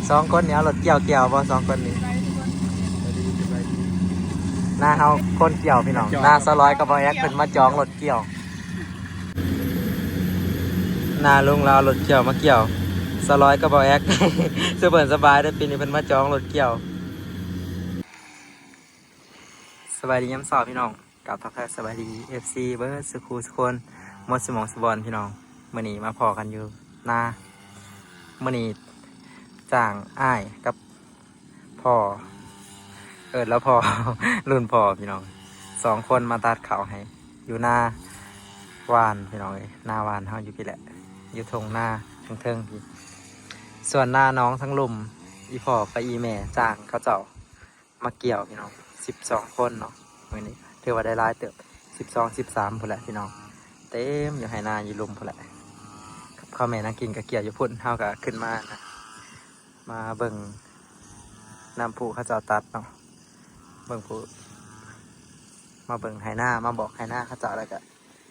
ສອງຄົນນີ້ເອົາລົດກ່ຽວກ່ຽວບໍ່ ສອງຄົນນີ້? ໜ້າເຮົາຄົນກ່ຽວພີ່ນ້ອງ ໜ້າສາວລອຍກັບບ່າວແອັກເພິ່ນມາຈອງລົດກ່ຽວ ໜ້າລຸງລາວເອົາລົດກ່ຽວມາກ່ຽວ ສາວລອຍກັບບ່າວແອັກ ຊື່ເພິ່ນສະບາຍເດີ້ ປີນີ້ເພິ່ນມາຈອງລົດກ່ຽວ. ສະບາຍດີຍາມເຊົ້າພີ່ນ້ອງ ກາບທັກທາຍສະບາຍດີເອັຟຊີເບິດສູ່ຄູ່ສູ່ຄົນ ໝົດສູ່ໝ່ອງສູ່ບ່ອນພີ່ນ້ອງ. ມື້ນີ້ມາພໍ້ກັນຢູ່ນາ ມື້ນີ້ຈ້າງອ້າຍກັບພໍ່ ເອີ້ນລາວພໍ່ ລຸ້ນພໍ່ພີ່ນ້ອງ ສອງຄົນມາຕັດເຂົ້າໃຫ້ຢູ່ນາຫວ່ານພີ່ນ້ອງເອີຍ. ນາຫວ່ານເຮົາຢູ່ພີ້ແຫຼະ ຢູ່ທົ່ງນາເທິງໆ ພີ້ ສ່ວນນານ້ອງທາງລຸ່ມ ອີ່ພໍ່ກັບອີ່ແມ່ຈ້າງເຂົາເຈົ້າ ມາກ່ຽວພີ່ນ້ອງ ສິບສອງຄົນເນາະ. ມື້ນີ້ຖືວ່າໄດ້ຫຼາຍເຕີບ ສິບສອງ ສິບສາມພຸ້ນແຫຼະພີ່ນ້ອງ ເຕັມຢູ່ໄຮ່ນາຢູ່ລຸ່ມພຸ້ນແຫຼະ. ກັບເຂົາແມ່ນາກິນກໍກ່ຽວຢູ່ພຸ້ນ ເຮົາກໍຂຶ້ນມານະ ມາເບິ່ງນຳຜູ້ເຂົາເຈົ້າຕັດເນາະ ເບິ່ງຜູ້ ມາເບິ່ງໄຮ່ນາ ມາບອກໄຮ່ນາເຂົາເຈົ້າ ແລ້ວກໍ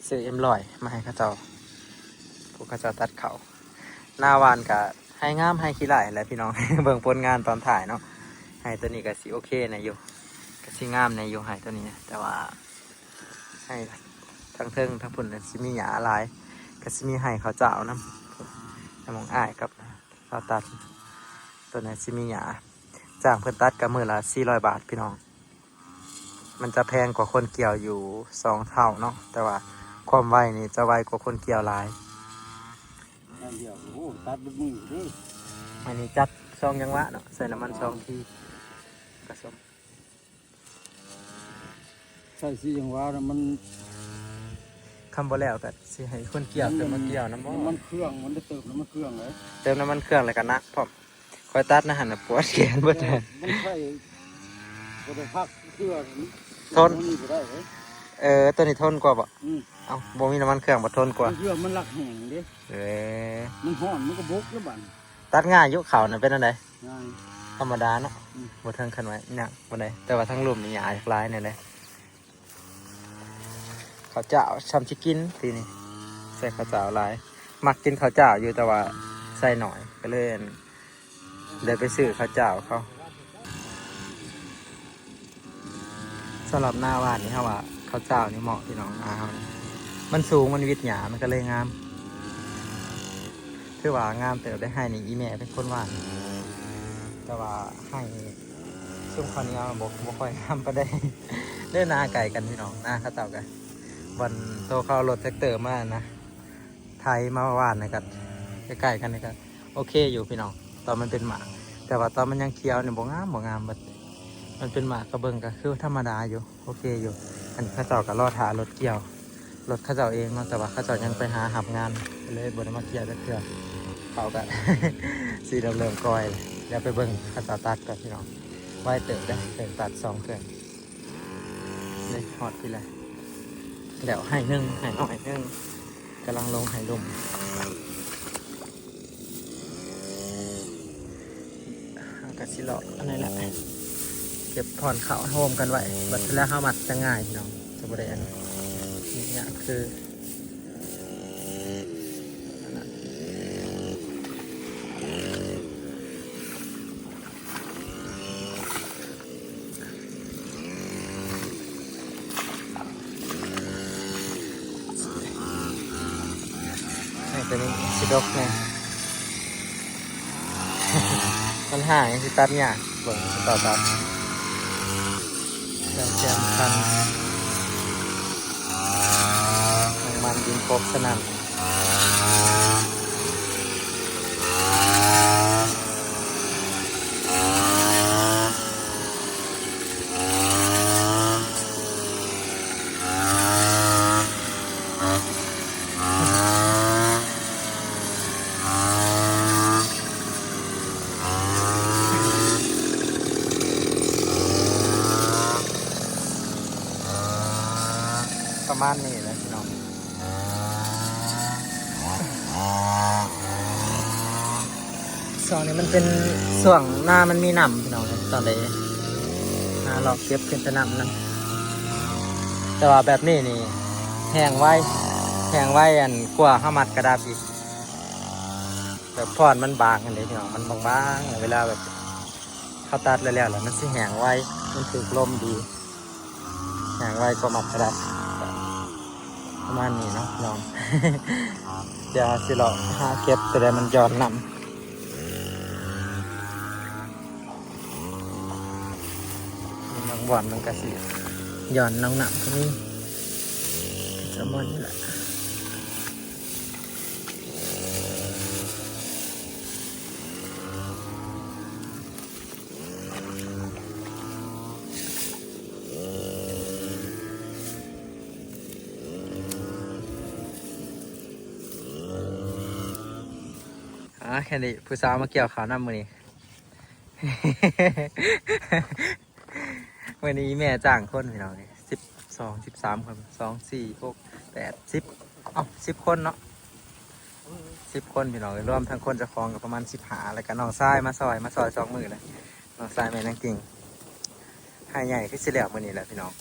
ຊື້ເອັມຮ້ອຍມາໃຫ້ເຂົາເຈົ້າ ພວກເຂົາເຈົ້າຕັດເຂົ້າ. ນາຫວ່ານກະໄຮ່ງາມ ໄຮ່ຂີ້ລ້າຍແຫຼະພີ່ນ້ອງ ເບິ່ງຜົນງານຕອນທ້າຍເນາະ. ໄຮ່ໂຕນີ້ກະຊິໂອເຄແດ່ຢູ່ ກະຊິງາມແດ່ຢູ່ໄຮ່ໂຕນີ້ນະ ແຕ່ວ່າໄຮ່ທາງເທິງທາງພຸ້ນນະ ຊິມີຫຍ້າຫຼາຍ ກະຊິມີໄຮ່ເຂົາເຈົ້ານຳ. ແຕ່ໝ່ອງອ້າຍກັບລາວຕັດ ໂຕນັ້ນຊິມີຫຍ້າ ຈ້າງເພິ່ນຕັດກະມື້ລະສີ່ຮ້ອຍບາດພີ່ນ້ອງ. ມັນຈະແພງກວ່າຄົນກ່ຽວຢູ່ສອງເທົ່າເນາະ ແຕ່ວ່າຄວາມໄວນີ້ຈະໄວກວ່າຄົນກ່ຽວຫຼາຍ. ອັນດຽວ ໂອ້ ຕັດເບິດມື້ເດ້. ອັນນີ້ຈັດສອງຈັງຫວະເນາະ ໃສ່ນ້ຳມັນສອງທີ ກະສົມ ໃສ່ສີ່ຈັງຫວະນະ ມັນ ຄັນບໍ່ແລ້ວກະຊິໃຫ້ຄົນກ່ຽວຂຶ້ນມາກ່ຽວນຳບໍ່? ນ້ຳມັນເຄື່ອງ ມັນໄດ້ເຕີມນ້ຳມັນເຄື່ອງເລີຍ ເຕີມນ້ຳມັນເຄື່ອງແລ້ວກະໜັກພ້ອມ. ຂ້ອຍຕັດນະຫັ້ນນະ ປວດແຂນເບິດ. ມັນໃຊ້ບໍ່ໄດ້ພັກເທື່ອ ທົນ ໂຕນີ້ບໍ່ໄດ້ເດ້. ເອີ ໂຕນີ້ທົນກວ່າບໍ່? ອືມ ເອົ້າ ບໍ່ມີນ້ຳມັນເຄື່ອງບໍ່ທົນກວ່າ? ເຄື່ອງມັນລັກແຫ້ງເດ້. ເອີ ມັນຮ້ອນມັນກໍບົກແລ້ວບາດນີ້. ຕັດງ່າຍຢູ່ ເຂົ້ານະເປັນແນວໃດ? ງ່າຍ ທຳມະດາເນາະ. ອືມ ບໍ່ເຖິງຂັ້ນວ່າຍາກປານໃດ ແຕ່ວ່າທາງລຸ່ມນີ້ຫຍ້າຫຼາຍແນວໃດ. ເຂົ້າເຈົ້າຊ່ຳຊິກິນປີນີ້ ໃສ່ເຂົ້າເຈົ້າຫຼາຍ ມັກກິນເຂົ້າເຈົ້າຢູ່ ແຕ່ວ່າໃສ່ໜ້ອຍ ກໍເລີຍ ເລີຍໄປຊື້ເຂົ້າເຈົ້າເຂົາ. ສຳລັບນາຫວ່ານນີ້ ເຮົາວ່າເຂົ້າເຈົ້ານີ້ເໝາະພີ່ນ້ອງ ນາເຮົານີ້ ມັນສູງ ມັນວິດຫຍ້າ ມັນກໍເລີຍງາມ ຖືວ່າງາມເຕີບໄດ໋. ໄຮ່ນີ້ອີ່ແມ່ເປັນຄົນຫວ່ານ ແຕ່ວ່າໄຮ່ ຊຸມເຂົ້າໜຽວບໍ່ ບໍ່ຄ່ອຍງາມປານໃດ. ເດີ ນາໃກ້ກັນພີ່ນ້ອງ ນາເຂົາເຈົ້າກະ ບ່ອນໂຕເຂົາເອົາລົດແທຣັກເຕີມານະ ໄຖມາຫວ່ານນີ້ກະໃກ້ໆກັນນີ້ກະໂອເຄຢູ່ພີ່ນ້ອງ. ຕອນມັນເປັນໝາກ ແຕ່ວ່າຕອນມັນຍັງຂຽວນີ້ບໍ່ງາມ ບໍ່ງາມເບິດ. ມັນເປັນໝາກກະເບິ່ງກະຄືທຳມະດາຢູ່ ໂອເຄຢູ່. ອັນນີ້ເຂົາເຈົ້າກະລໍຖ້າລົດກ່ຽວ ລົດເຂົາເຈົ້າເອງເນາະ ແຕ່ວ່າເຂົາເຈົ້າຍັງໄປຫາຮັບງານ ເລີຍບໍ່ໄດ້ມາກ່ຽວຈັກເທື່ອ. ເຂົາກະ ສີເລີ່ມໆກ່ອຍແລ້ວ ດຽວໄປເບິ່ງເຂົາເຈົ້າຕັດກ່ອນພີ່ນ້ອງ. ໄວເຕີບເດ້ ເຄື່ອງຕັດສອງເຄື່ອງ. ນີ້ຮອດພີ້ແລ້ວ ແລ້ວໄຮ່ໜຶ່ງ ໄຮ່ນ້ອຍໜຶ່ງ ກຳລັງລົງໄຮ່ລຸ່ມ. ເຮົາກະຊິເລາະອັນນີ້ແຫຼະ ເກັບຖອນເຂົ້າໂຮມກັນໄວ້ ບັດເທື່ອແລ້ວເຮົາມັດຈະງ່າຍພີ່ນ້ອງ ຈະບໍ່ໄດ້ອັນນີ້ຍາກຄື ໃຫ້ໂຕນີ້ຊິດົກແດ່ ມັນຫາຍ ຊິຕັດຍາກ. ເບິ່ງສະເຕົາຕັດ ເຄື່ອງແຈມຄັນ ນ້ຳມັນດິນປົກສະໜັ່ນ. ປະມານນີ້ແຫຼະພີ່ນ້ອງ. ຊ່ວງນີ້ມັນເປັນຊ່ວງນາມັນມີນ້ຳພີ່ນ້ອງ ຕ້ອງໄດ້ຫາເລາະເກັບຂຶ້ນແຕ່ນ້ຳນຳ. ແຕ່ວ່າແບບນີ້ນີ້ແຫ້ງໄວ ແຫ້ງໄວ ອັນ ກວ່າເຮົາມັດກະດັບອີກ. ແບບພອນມັນບາງຫັ້ນເດ້ພີ່ນ້ອງ ມັນບາງໆ ເວລາແບບເຮົາຕັດແລ້ວໆ ແລ້ວມັນຊິແຫ້ງໄວ ມັນຖືກລົມດີ ແຫ້ງໄວກວ່າມັດກະໄດ້ ປະມານນີ້ເນາະພີ່ນ້ອງ. ດຽວຊິເລາະຫາເກັບໂຕໃດມັນຢ່ອນນ້ຳ ບາງບ່ອນມັນກະຊິຢ່ອນລົງນ້ຳກະມີ ປະມານນີ້ແຫຼະ. ອ່າ ແຄ່ນີ້ ຜູ້ສາວມາກ່ຽວເຂົ້ານຳມື້ນີ້ ມື້ນີ້ແມ່ຈ້າງຄົນພີ່ນ້ອງ ສິບສອງ ສິບສາມຄົນ ສອງ ສີ່ ຫົກ ແປດ ສິບ ເອົ້າ ສິບຄົນເນາະ ສິບຄົນພີ່ນ້ອງ ລວມທັງຄົນເຈົ້າຂອງກະປະມານສິບຫ້າ ແລ້ວກະນ້ອງຊາຍມາຊ່ອຍ ມາຊ່ອຍສອງມື້ແລ້ວ ນ້ອງຊາຍແມ່ນາງກິ່ງ ໄຮ່ໃຫຍ່ຄືຊິແລ້ວມື້ນີ້ແຫຼະພີ່ນ້ອງ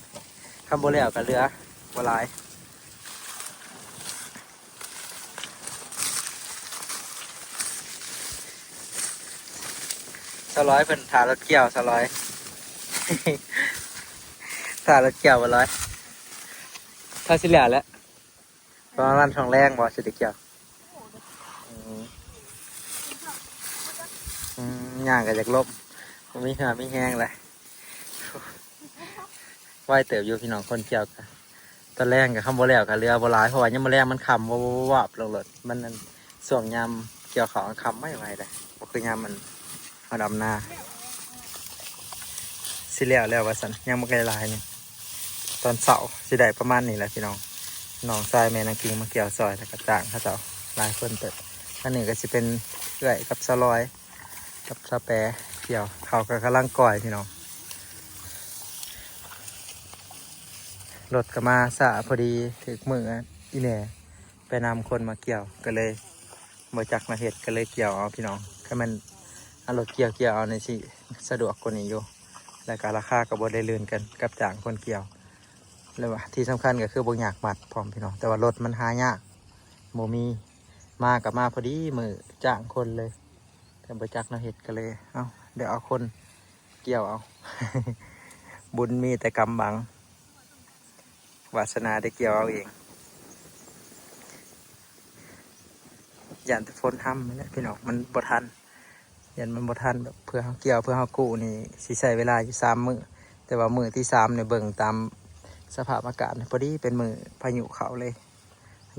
ຄັນບໍ່ແລ້ວກະເຫຼືອບໍ່ຫຼາຍ. ສາວລອຍເພິ່ນຖ້າລົດກ່ຽວ ສາວລອຍ ຖ້າລົດກ່ຽວບໍ່ລອຍ ຖ້າຊິແລ້ວແຫຼະ ປະມານວັນສອງແລງບໍ່ ຊິໄດ້ກ່ຽວ. ອືມ ອືມ ຍ່າງກະຢາກລົ້ມ ບໍ່ມີເຫື່ອມີແຮງແຫຼະ ໄວເຕີບຢູ່ພີ່ນ້ອງ ຄົນກ່ຽວກະ ຕອນແລງກະຄັນບໍ່ແລ້ວກະເຫຼືອບໍ່ຫຼາຍ ເພາະວ່າຍາມມື້ແລງມັນຄ່ຳວອບໆລົງໂລດ ມັນ ອັນ ຊ່ວງຍາມກ່ຽວເຂົ້າມັນຄ່ຳໄວໆເດ້ ບໍ່ຄືຍາມມັນ ເຮົາດຳນາ ຊິແລ້ວແລ້ວວ່າຊັ້ນ ຍັງບໍ່ໄກຫຼາຍໜຶ່ງ ຕອນເຊົ້າຊິໄດ້ປະມານນີ້ແຫຼະພີ່ນ້ອງ. ນ້ອງຊາຍແມ່ນາງກິ່ງມາກ່ຽວຊ່ອຍ ແລ້ວກະຈ້າງເຂົາເຈົ້າຫຼາຍຄົນເຕີບ. ອັນນີ້ກະຊິເປັນເອື້ອຍກັບສາວລອຍ ກັບສາວແປ ກ່ຽວເຂົ້າກະກຳລັງກ່ອຍພີ່ນ້ອງ. ລົດກະມາຊ້າພໍດີ ຖືກມື້ອີ່ແມ່ໄປນຳຄົນມາກ່ຽວ ກະເລີຍບໍ່ຈັກແນວເຮັດ ກະເລີຍກ່ຽວເອົາພີ່ນ້ອງ. ຄັນແມ່ນເອົາລົດກ່ຽວ ກ່ຽວເອົານີ້ຊິສະດວກກວ່ານີ້ຢູ່ ແລ້ວກະລາຄາກະບໍ່ໄດ້ລື່ນກັນກັບຈ້າງຄົນກ່ຽວ ແລ້ວທີ່ສຳຄັນກະຄືບໍ່ຍາກມັດພ້ອມພີ່ນ້ອງ. ແຕ່ວ່າລົດມັນຫາຍາກ ບໍ່ມີ ມາກະມາພໍດີມື້ຈ້າງຄົນເລີຍ ແຕ່ບໍ່ຈັກແນວເຮັດ ກະເລີຍ ເອົ້າ ດຽວເອົາຄົນກ່ຽວເອົາ ບຸນມີແຕ່ກຳບັງ ວາສະໜາໄດ້ກ່ຽວເອົາເອງ. ຢ້ານແຕ່ຝົນຮຳນີ້ແຫຼະພີ່ນ້ອງ ມັນບໍ່ທັນ ຢ້ານມັນບໍ່ທັນ ແບບເພື່ອເຮົາກ່ຽວ ເພື່ອເຮົາກູ້ນີ້ ຊິໃຊ້ເວລາຢູ່ສາມມື້ ແຕ່ວ່າມື້ທີສາມນີ້ ເບິ່ງຕາມສະພາບອາກາດ ພໍດີເປັນມື້ພາຍຸເຂົ້າເລີຍ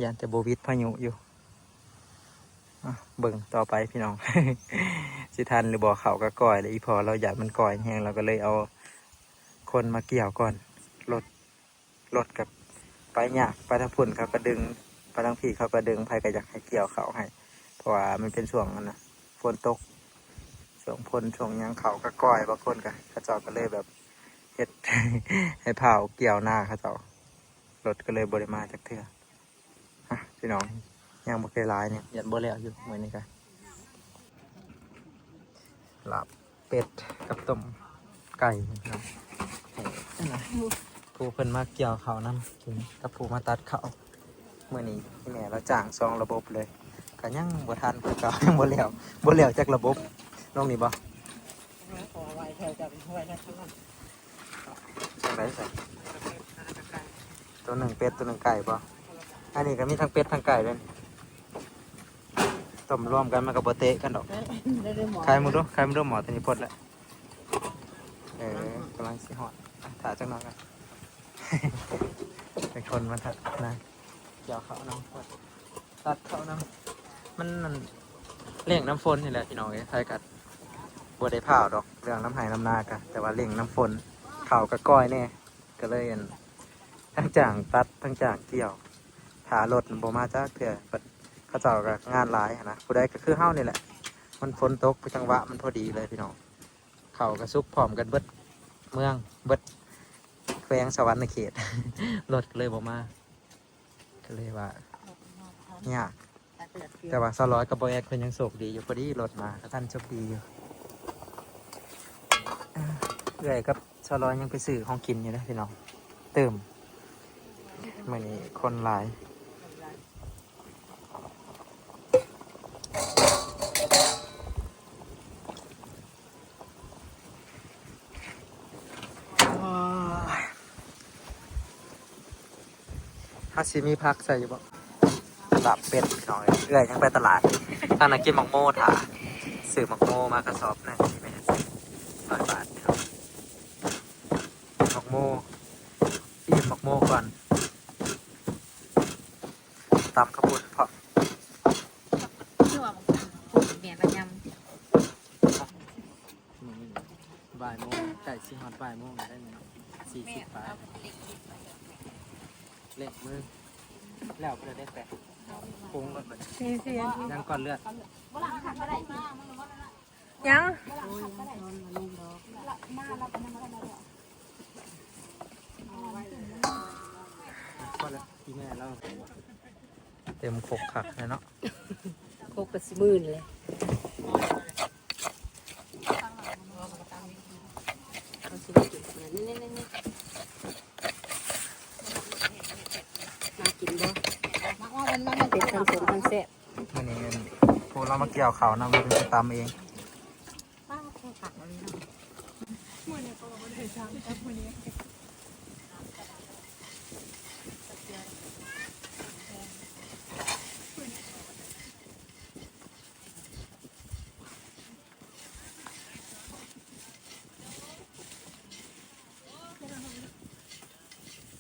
ຢ້ານແຕ່ບໍ່ຫວິດພາຍຸຢູ່. ອ່ະ ເບິ່ງຕໍ່ໄປພີ່ນ້ອງ ຊິທັນຫຼືບໍ່. ເຂົ້າກະກ່ອຍແລ້ວ ອີ່ພໍ່ລາວຢ້ານມັນກ່ອຍແຮງ ລາວກະເລີຍເອົາຄົນມາກ່ຽວກ່ອນ. ລົດ ລົດກະໄປຍາກ ໄປທາງພຸ້ນເຂົາກະດຶງ ໄປທາງພີ້ເຂົາກະດຶງ ໃຜກະຢາກໃຫ້ກ່ຽວເຂົ້າໃຫ້ ເພາະວ່າມັນເປັນຊ່ວງ ອັນນະ ຝົນຕົກ ຊ່ວງຝົນຊ່ວງຫຍັງ ເຂົ້າກະກ່ອຍ ບາງຄົນກະ ເຂົາເຈົ້າກະເລີຍແບບເຮັດ ໃຫ້ພ້າວກ່ຽວນາເຂົາເຈົ້າ ລົດກະເລີຍບໍ່ໄດ້ມາຈັກເທື່ອ. ອ່ະ ພີ່ນ້ອງ ຍັງບໍ່ໄດ້ຫຼາຍນີ້ ຢ້ານບໍ່ແລ້ວຢູ່ມື້ນີ້ກະ ລາບເປັດກັບຕົ້ມໄກ່ພີ່ນ້ອງ ໃຫ້ອັນນະ ຜູ້ເພິ່ນມາກ່ຽວເຂົ້ານຳກິນ ກັບຜູ້ມາຕັດເຂົ້າ. ມື້ນີ້ອີ່ແມ່ລາວຈ້າງສອງລະບົບເລີຍ ກະຍັງບໍ່ທັນຄືເກົ່າ ຍັງບໍ່ແລ້ວ ບໍ່ແລ້ວຈັກລະບົບ. ນ້ອງນີ້ບໍ່? ຈັ່ງໃດຊັ້ນ? ໂຕໜຶ່ງເປັດ ໂຕໜຶ່ງໄກ່ບໍ່? ອັນນີ້ກະມີທັງເປັດທັງໄກ່ເດ້ ຕົ້ມລວມກັນມັນກະບໍ່ເຕະກັນດອກ. ໄຂ່ມຸງດູ ໄຂ່ມຸງດູ ໝໍ້ໂຕນີ້ພົດແລ້ວ. ເອີ ກຳລັງຊິຮອດ ຖ້າຈັກໜ້ອຍກ່ອນ ໃຫ້ຄົນມາທະນາ ກ່ຽວເຂົ້ານຳ ຕັດເຂົ້ານຳ ມັນນັ້ນ ເລັ່ງນຳຝົນນີ້ແຫຼະພີ່ນ້ອງເອີຍ. ໃຜກະບໍ່ໄດ້ພ້າວດອກ ເລື່ອງນຳໄຮ່ນຳນາກະ ແຕ່ວ່າເລັ່ງນຳຝົນ ເຂົ້າກະກ່ອຍແດ່ ກະເລີຍ ອັນ ທັງຈ້າງຕັດ ທັງຈ້າງກ່ຽວ ຖ້າລົດບໍ່ມາຈັກເທື່ອ ເຂົາເຈົ້າກະງານຫຼາຍຫັ້ນນະ. ຜູ້ໃດກະຄືເຮົານີ້ແຫຼະ ມັນຝົນຕົກ ຈັງຫວະມັນພໍດີເລີຍພີ່ນ້ອງ. ເຂົ້າກະສຸກພ້ອມກັນເບິດເມືອງ ເບິດແຂວງສະຫວັນນະເຂດ ລົດກະເລີຍບໍ່ມາ ກະເລີຍວ່າຍາກ. ແຕ່ວ່າສາວລອຍກັບບ່າວແອດເພິ່ນຍັງໂຊກດີຢູ່ ພໍດີລົດມາກະທັນ ໂຊກດີຢູ່. ເອື້ອຍກັບສາວລອຍຍັງໄປຊື້ຂອງກິນຢູ່ເດ້ພີ່ນ້ອງ ຕື່ມ ມື້ນີ້ຄົນຫຼາຍ. ເຮົາຊິມີຜັກໃສ່ຢູ່ບໍ່? ລາບເປັດພີ່ນ້ອງເອີຍ ເອື້ອຍຍັງໄປຕະຫຼາດ ທາງນັ້ນກິນໝາກໂມຖ້າ ຊື້ໝາກໂມມາກະສອບໜຶ່ງ ແມ່ນຮ້ອຍບາດພີ່ນ້ອງ ໝາກໂມ ອີ່ມໝາກໂມກ່ອນ ຕຳເຂົ້າປຸ້ນເພາະ ຄືວ່າແມ່ນລະຍຳ ບ່າຍໂມງ ໃກ້ຊິຮອດບ່າຍໂມງແລ້ວເດ້ນີ້ເນາະ ສີ່ສິບປາຍ ເລັກມື ແລ້ວເພິ່ນໄດ້ແປະ ປຸງລົດບັດນີ້ ຍັງກ່ອນເລືອດ ຍັງ ພໍແລ້ວ ອີແມ່ລາວ ເຕັມຄົກຄັກແທ້ເນາະ ຄົກກະຊິມື່ນແຫຼະ ເອົາຊິໄດ້ກິນ ນີ້ໆໆ ໜ້າກິນບໍ່? ເຜັດທັງສົ້ມທັງແຊບ ມື້ນີ້ພວກເຮົາມາກ່ຽວເຂົ້ານຳ ເຮົາເປັນຜູ້ຕຳເອງ ປ້າໂຄຕະເລີຍເນາະ ມື້ນີ້ກໍບໍ່ໄດ້ຊ່າງກັບມື້ນີ້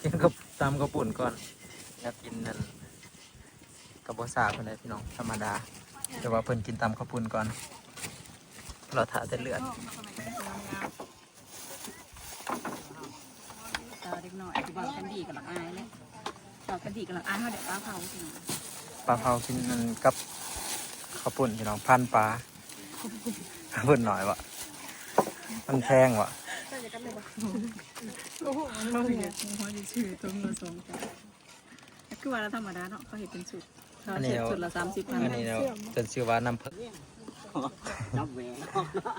ກິນກັບຕຳເຂົ້າປຸ້ນກ່ອນ ແລ້ວກິນນັ້ນ ກໍບໍ່ຊາປານໃດພີ່ນ້ອງ ທຳມະດາ ແຕ່ວ່າເພິ່ນກິນຕຳເຂົ້າປຸ້ນກ່ອນ ລໍຖ້າແຕ່ເລືອດ ເອີ ເດັກນ້ອຍຜູ້ບ່າວຄັນດີກໍລະອາຍແຫຼະ ບ່າວຄັນດີກໍລະອາຍ ເຮົາໄດ້ປາເຜົາພີ່ນ້ອງ ປາເຜົາກິນນັ້ນກັບເຂົ້າປຸ້ນພີ່ນ້ອງ ພັນປາ ເພິ່ນໜ້ອຍວະ ມັນແພງວະ ໂອ້ໂຫ ເຮົາຊິຊື້ຖົງລະສອງພັນ ກໍຄືວ່າລະທຳມະດາເນາະ ເຂົາເຮັດເປັນຊຸດ ອັນນີ້ເອົາ ຊຸດລະສາມສິບພັນ ອັນນີ້ເອົາ ເພິ່ນຊື່ວ່ານ້ຳເຜິ້ງ ຈັບແຫວະອອກເນາະ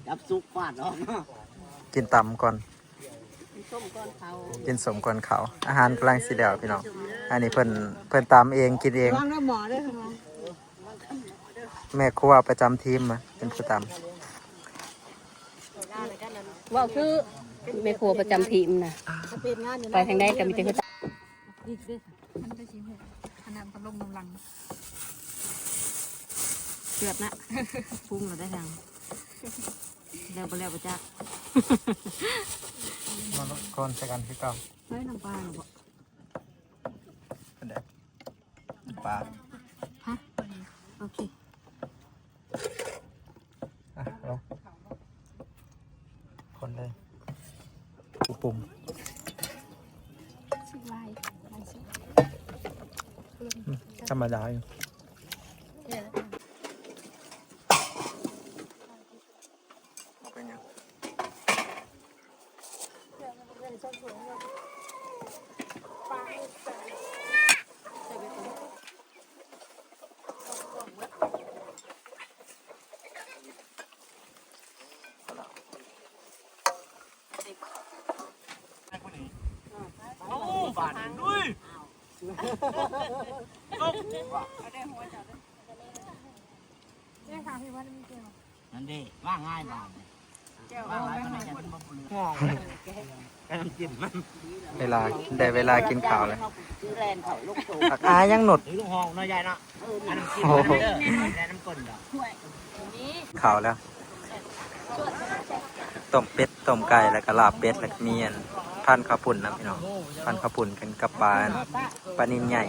ຈັບສຸກຟາດອອກເນາະ ກິນຕຳກ່ອນ ກິນສົ້ມກ່ອນເຂົ້າ ກິນສົ້ມກ່ອນເຂົ້າ ອາຫານກຳລັງຊິແລ້ວພີ່ນ້ອງ ອັນນີ້ເພິ່ນ ເພິ່ນຕຳເອງກິນເອງ ລະວັງເດີໝໍ້ເດີ ແມ່ຄົວປະຈຳທີມ ເປັນຜູ້ຕຳ ເວົ້າຄືແມ່ຄົວປະຈຳທີມນະ ໄປທາງໃດກໍມີແຕ່ເຮັດ ມັນໄດ້ຊິຮູ້ ອັນນັ້ນພັດລົມນຳຫຼັງ ເດືອດນະ ປຸງແລ້ວໄດ້ທາງ ແລ້ວບໍ່ແລ້ວບໍ່ຈັກ ມາລົດກ່ອນໃສ່ກັນຄືເກົ່າ ໄດ້ນ້ຳປາແລ້ວບໍ່? ເປັນໃດ? ປາ ຮະ? ໂອເຄ ອ່ະ ເອົາ ຄົນເລີຍ ປຸ້ມ ສຸກຫຼາຍ ຫຼາຍສຸກ ອືມ ທຳມະດາຢູ່ ເອີ ບໍ່ເປັນຫຍັງ ເອົາບາດນີ້ລຸຍ ເດ້ ທາງທີ່ວ່າມີແກ້ວ ນັ້ນເດ້ ວ່າງ່າຍບາດນີ້ ແກ້ວ ວ່າຫຼາຍປານໃດຈະເປັນບໍ່ຜູ້ເຫຼືອ ແກງກິນມັນ ເວລາ ໄດ້ເວລາກິນເຂົ້າແລ້ວ ຄືແລ່ນເຂົ້າລົງໂຕ ອາຍຍັງໜົດ ຫຼື ລູກຫ້ອງເນາະ ຍາຍເນາະ ອັນກິນ ໂອ້ໂຫ ແລ່ນນຳກົ້ນດອກ ເຂົ້າແລ້ວ ຕົ້ມເປັດ ຕົ້ມໄກ່ ແລ້ວກໍລາບເປັດ ແລ້ວກໍມີອັນ ພັນເຂົ້າປຸ້ນນຳ ພີ່ນ້ອງ ພັນເຂົ້າປຸ້ນກັນກັບປາ ປານິນໃຫຍ່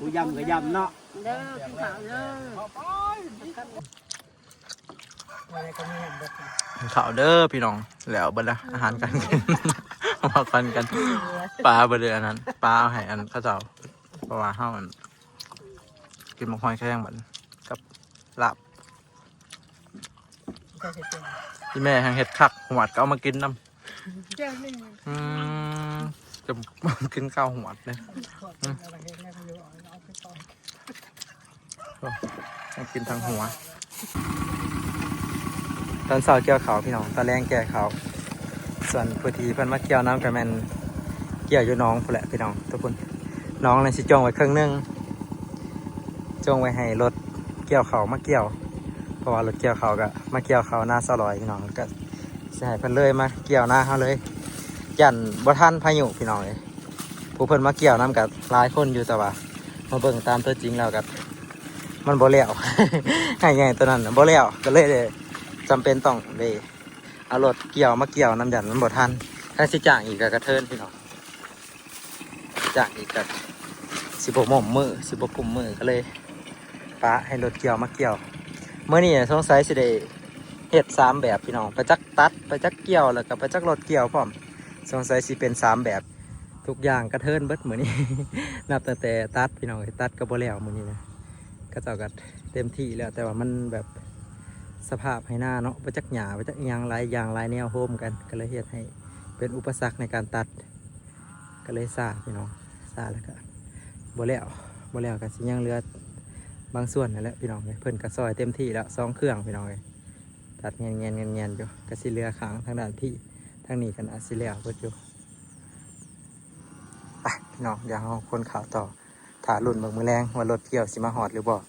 ຜູ້ຢຳກໍຢຳເນາະ ເດີ ກິນເຂົ້າເດີ ເຂົ້າເດີພີ່ນ້ອງ ແລ້ວເບິດລະ ອາຫານການກິນ ພັກຜ່ອນກັນ ປາເບິດເລີຍ ອັນນັ້ນ ປາເອົາໃຫ້ອັນເຂົາເຈົ້າ ເພາະວ່າເຮົາອັນ ກິນໝາກຫອຍແຄງບັດນີ້ ກັບລາບ ອີ່ແມ່ແຮ່ງເຮັດຄັກ ຫວາດກໍເອົາມາກິນນຳ ແກ້ວໜຶ່ງ ອືມ ຈະກິນເຂົ້າຫວາດເລີຍ ອືມ ເອົາໄປກ່ອນ ໂອ້ ທັງກິນທັງຫົວ ຕອນເຊົ້າກ່ຽວເຂົ້າພີ່ນ້ອງ ຕອນແລງແກ່ເຂົ້າ ສ່ວນຜູ້ທີ່ເພິ່ນມາກ່ຽວນຳກໍແມ່ນກ່ຽວຢູ່ໜອງພຸ້ນແຫຼະພີ່ນ້ອງ ທຸກຄົນ ໜອງນີ້ຊິຈ່ອງໄວ້ເຄິ່ງໜຶ່ງ ຈົ່ງໄວ້ໃຫ້ລົດກ່ຽວເຂົ້າມາກ່ຽວ ເພາະວ່າລົດກ່ຽວເຂົ້າກໍມາກ່ຽວເຂົ້ານາສາວລອຍພີ່ນ້ອງ ກໍຊິໃຫ້ເພິ່ນເລີຍມາກ່ຽວນາເຮົາເລີຍ ຢ້ານບໍ່ທັນພາຍຸພີ່ນ້ອງເອີຍ. ຜູ້ເພິ່ນມາກ່ຽວນຳກໍຫຼາຍຄົນຢູ່ ແຕ່ວ່າມາເບິ່ງຕາມຕົວຈິງແລ້ວກໍມັນບໍ່ແລ້ວ ໄຮ່ໃຫຍ່ຕົວນັ້ນນະບໍ່ແລ້ວ ກໍເລີຍໄດ້ຈຳເປັນຕ້ອງໄດ້ເອົາລົດກ່ຽວມາກ່ຽວນຳ ຢ້ານມັນບໍ່ທັນ. ຖ້າຊິຈ້າງອີກກໍກະເທີນພີ່ນ້ອງ ຈ້າງອີກກໍຊິບໍ່ໝົ້ມມື້ ຊິບໍ່ກຸ້ມມື້ ກໍເລີຍປະໃຫ້ລົດກ່ຽວມາກ່ຽວ. ມື້ນີ້ສົງໄສຊິໄດ້ເຮັດສາມແບບພີ່ນ້ອງ ໄປຈັກຕັດ ໄປຈັກກ່ຽວ ແລ້ວກໍໄປຈັກລົດກ່ຽວພ້ອມ. ສົງໄສຊິເປັນສາມແບບ ທຸກຢ່າງກະເທີນເບິດມື້ນີ້ ນັບຕັ້ງແຕ່ຕັດພີ່ນ້ອງເອີຍ ຕັດກໍບໍ່ແລ້ວມື້ນີ້ນະ. ເຂົາເຈົ້າກໍເຕັມທີ່ແລ້ວ ແຕ່ວ່າມັນແບບສະພາບໄຮ່ນາເນາະ ບໍ່ຈັກຫຍ້າ ບໍ່ຈັກອີ່ຫຍັງ ຫຼາຍຢ່າງຫຼາຍແນວໂຮມກັນ ກໍເລີຍເຮັດໃຫ້ເປັນອຸປະສັກໃນການຕັດ ກໍເລີຍຊ້າພີ່ນ້ອງ ຊ້າແລ້ວກໍບໍ່ແລ້ວ ບໍ່ແລ້ວກໍຊິຍັງເຫຼືອບາງສ່ວນນັ້ນແຫຼະພີ່ນ້ອງເອີຍ. ເພິ່ນກໍຊ່ອຍເຕັມທີ່ແລ້ວ ສອງເຄື່ອງພີ່ນ້ອງເອີຍ ຕັດແງນໆໆໆຢູ່ ກໍຊິເຫຼືອຂ້າງທາງດ້ານພີ້ ທາງນີ້ກໍອາດຊິແລ້ວເບິດຢູ່. ໄປພີ່ນ້ອງ ດຽວເຮົາຂົນເຂົ້າຕໍ່ ຖ້າລຸ້ນເບິ່ງມື້ແລງວ່າລົດກ່ຽວຊິມາຮອດຫຼືບໍ່.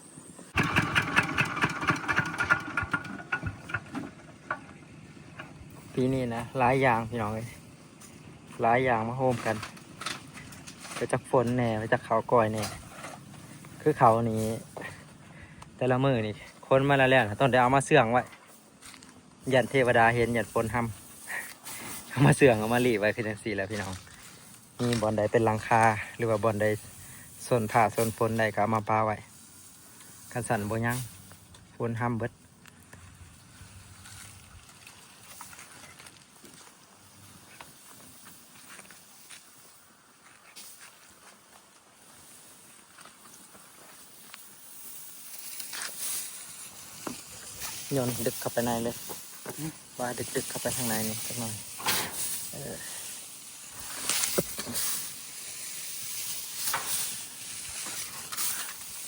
ປີນີ້ນະ ຫຼາຍຢ່າງພີ່ນ້ອງເອີຍ ຫຼາຍຢ່າງມາໂຮມກັນ ໄປຈັກຝົນແດ່ ໄປຈັກເຂົ້າກ້ອຍແດ່. ຄືເຂົ້ານີ້ ແຕ່ລະມື້ນີ້ຂົນມາແລ້ວໆ ຕ້ອງໄດ້ເອົາມາເຊື່ອງໄວ້ ຢ້ານເທວະດາເຫັນ ຢ້ານຝົນຮຳ ເອົາມາເຊື່ອງ ເອົາມາລີ້ໄວ້ຄືຈັ່ງຊີ້ແຫຼະພີ່ນ້ອງ. ມີບ່ອນໃດເປັນຫຼັງຄາ ຫຼືວ່າບ່ອນໃດຊົນຟ້າຊົນຝົນໄດ້ກໍເອົາມາປະໄວ້ ຄັນຊັ້ນບໍ່ຍັງ ຝົນຮຳເບິດ. ໂຍນດຶກເຂົ້າໄປໃນເລີຍ ວ່າດຶກໆເຂົ້າໄປທາງໃນນີ້ຈັກໜ່ອຍ ເອີ.